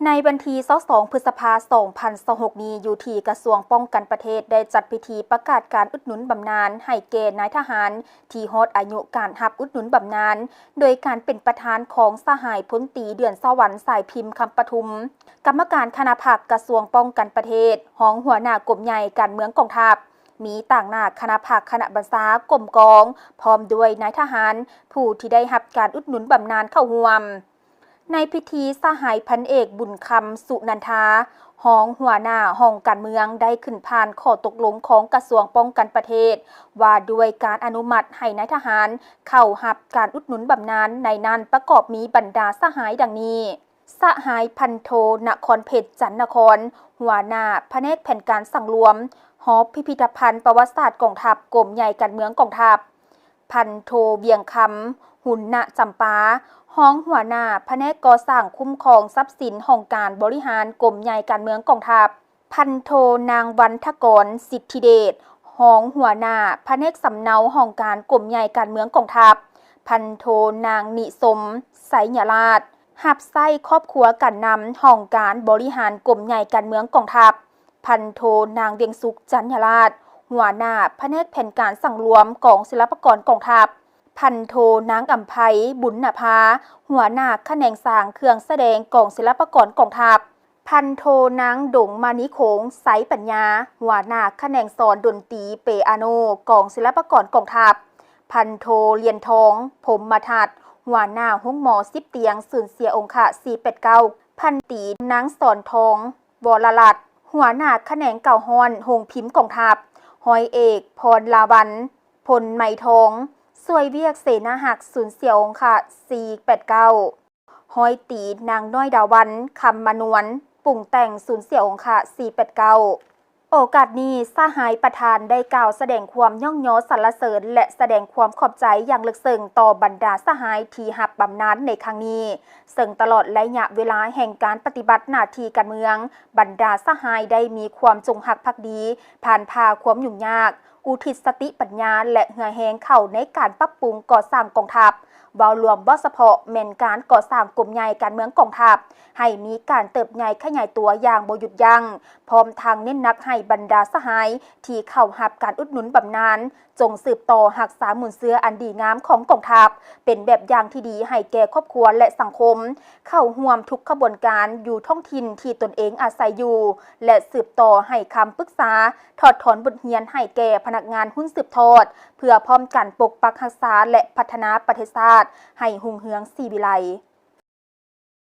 ໃນວັນທີຊາວສອງ ພຶດສະພາ ສອງພັນຊາວຫົກນີ້ ຢູ່ທີ່ກະຊວງປ້ອງກັນປະເທດ ໄດ້ຈັດພິທີປະກາດການອຸດໜູນບຳນານໃຫ້ແກ່ນາຍທະຫານທີ່ຮອດອາຍຸການຮັບອຸດໜູນບຳນານ ໂດຍການເປັນປະທານຂອງສະຫາຍພົນຕີ ເດືອນສະຫວັນ ສາຍພິມ ຄຳປະທຸມ ກຳມະການຄະນະພັກກະຊວງປ້ອງກັນປະເທດ, ຮອງຫົວໜ້າກົມໃຫຍ່ການເມືອງກອງທັບ, ມີຕາງໜ້າຄະນະພັກ, ຄະນະບັນຊາ, ກົມກອງ ພ້ອມດ້ວຍນາຍທະຫານຜູ້ທີ່ໄດ້ຮັບການອຸດໜູນບຳນານເຂົ້າຮ່ວມ. ໃນພິທີ, ສະຫາຍພັນເອກ ບຸນຄຳ ສຸນັນທາ ຮອງຫົວໜ້າຫ້ອງການເມືອງ ໄດ້ຂຶ້ນຜ່ານຂໍ້ຕົກລົງຂອງກະຊວງປ້ອງກັນປະເທດ ວ່າດ້ວຍການອະນຸມັດໃຫ້ນາຍທະຫານເຂົ້າຮັບການອຸດໜູນບຳນານ. ໃນນັ້ນປະກອບມີບັນດາສະຫາຍດັ່ງນີ້: ສະຫາຍພັນໂທ ນະຄອນເພັດ ຈັນນະຄອນ ຫົວໜ້າພະແນກແຜນການສັງລວມ ຫອພິພິທະພັນປະຫວັດສາດກອງທັບ ກົມໃຫຍ່ການເມືອງກອງທັບ, ພັນໂທ ວຽງຄຳ ຫຸນນະຈຳປາ ຮອງຫົວໜ້າພະແນກກໍ່ສ້າງຄຸ້ມຄອງຊັບສິນ ຫ້ອງການບໍລິຫານກົມໃຫຍ່ການເມືອງກອງທັບ, ພັນໂທ ນາງ ວັນທະກອນ ສິດທິເດດ ຮອງຫົວໜ້າພະແນກສຳເນົາຫ້ອງການກົມໃຫຍ່ການເມືອງກອງທັບ, ພັນໂທ ນາງ ນິສົມ ໄຊຍະລາດ ຮັບໃຊ້ຄອບຄົວການນຳຫ້ອງການບໍລິຫານກົມໃຫຍ່ການເມືອງກອງທັບ, ພັນໂທ ນາງ ວຽງສຸກ ຈັນຍາລາດ ຫົວໜ້າພະແນກແຜນການສັງລວມກອງສິລະປະກອນກອງທັບ, ພັນໂທ ນາງ ອຳໄພ ບຸນນະພາ ຫົວໜ້າຂະແໜງສ້າງເຄື່ອງສະແດງກອງສິລະປະກອນກອງທັບ, ພັນໂທ ນາງ ດົງມະນີຄົງ ໄຊປັນຍາ ຫົວໜ້າຂະແໜງສອນດົນຕີເປອາໂນກອງສິລະປະກອນກອງທັບ, ພັນໂທ ລຽນທອງ ພົມມະທັດ ຫົວໜ້າໂຮງໝໍສິບຕຽງ ສູນເສຍອົງຄະສີ່ແປດເກົ້າ, ພັນຕີ ນາງ ສອນທອງ ວໍລະລັດ ຫົວໜ້າຂະແໜງເກົາຮ້ອນໂຮງພິມກອງທັບ, ຮ້ອຍເອກ ພອນລາວັນ ພົນໄມທອງ ຊ່ວຍວຽກເສນາຮັກ ສູນເສຍອົງຄະສີ່ແປດເກົ້າ, ຮ້ອຍຕີ ນາງ ນ້ອຍດາວັນ ຄຳມະນວນ ປຸງແຕ່ງ ສູນເສຍອົງຄະສີ່ແປດເກົ້າ. ໂອກາດນີ້ ສະຫາຍປະທານໄດ້ກ່າວສະແດງຄວາມຍ້ອງຍໍສັນລະເສີນ ແລະ ສະແດງຄວາມຂອບໃຈຢ່າງເລິກເຊິ່ງຕໍ່ບັນດາສະຫາຍທີ່ຮັບບຳນານໃນຄັ້ງນີ້, ເຊິ່ງຕະຫຼອດໄລຍະເວລາແຫ່ງການປະຕິບັດໜ້າທີ່ການເມືອງ, ບັນດາສະຫາຍໄດ້ມີຄວາມຈົງຮັກພັກດີ, ຜ່ານຜ່າຄວາມຫຍຸ້ງຍາກ, ອຸທິດສະຕິປັນຍາ ແລະ ເຫື່ອແຮງເຂົ້າໃນການປັບປຸງກໍ່ສ້າງກອງທັບ, ເວົ້າລວມເວົ້າສະເພາະແມ່ນການກໍ່ສ້າງກົມໃຫຍ່ການເມືອງກອງທັບ ໃຫ້ມີການເຕີບໃຫຍ່ຂະຫຍາຍຕົວຢ່າງບໍ່ຢຸດຢັ້ງ, ພ້ອມທັງເນັ້ນໜັກໃຫ້ບັນດາສະຫາຍທີ່ເຂົ້າຮັບການອຸດໜູນບຳນານ ຈົ່ງສືບຕໍ່ຮັກສາມູນເຊື້ອອັນດີງາມຂອງກອງທັບ, ເປັນແບບຢ່າງທີ່ດີໃຫ້ແກ່ຄອບຄົວ ແລະ ສັງຄົມ, ເຂົ້າຮ່ວມທຸກຂະບວນການຢູ່ທ້ອງຖິ່ນທີ່ຕົນເອງອາໄສຢູ່ ແລະ ສືບຕໍ່ໃຫ້ຄຳປຶກສາ, ຖອດຖອນບົດຮຽນໃຫ້ແກ່ພະນັກງານຮຸ່ນສືບທອດ ເພື່ອພ້ອມກັນປົກປັກຮັກສາ ແລະ ພັດທະນາປະເທດຊາດໃຫ້ຮຸ່ງເຮືອງສີວິໄລ.